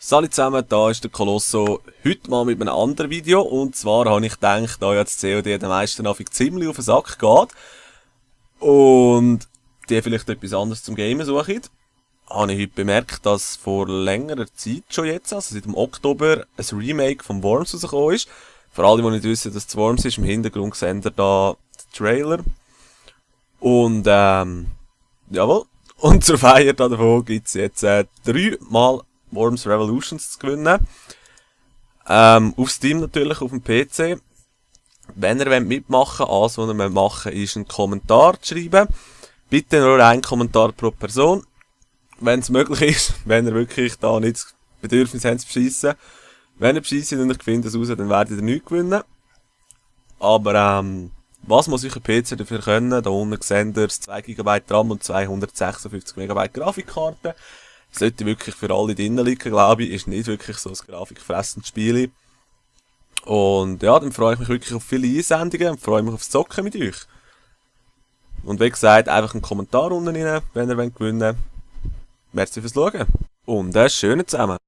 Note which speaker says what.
Speaker 1: Salut zusammen, da ist der Colosso. Heute mal mit einem anderen Video. Und zwar habe ich gedacht, da ja das COD den meisten Anfang ziemlich auf den Sack geht und die vielleicht etwas anderes zum Gamen suchen, habe ich heute bemerkt, dass vor längerer Zeit schon jetzt, also seit dem Oktober, ein Remake von Worms rausgekommen ist. Für alle, die nicht wissen, dass es Worms ist, im Hintergrund sehen ihr da den Trailer. Und jawohl. Und zur Feier davon gibt es jetzt 3 Mal Worms Revolutions zu gewinnen. Auf Steam natürlich, auf dem PC. Wenn ihr mitmachen wollt, alles was ihr machen wollt, ist einen Kommentar zu schreiben. Bitte nur einen Kommentar pro Person. Wenn es möglich ist, wenn ihr wirklich da nicht das Bedürfnis habt zu beschissen. Wenn ihr beschissen und ich finde das raus, dann werdet ihr nichts gewinnen. Aber was muss euer PC dafür können? Da unten seht ihr 2 GB RAM und 256 MB Grafikkarte. Sollte wirklich für alle drinnen liegen, glaube ich. Ist nicht wirklich so ein grafikfressendes Spiel. Und ja, dann freue ich mich wirklich auf viele Einsendungen und freue mich aufs Zocken mit euch. Und wie gesagt, einfach einen Kommentar unten rein, wenn ihr gewinnen wollt. Merci fürs Schauen. Und schönen zusammen.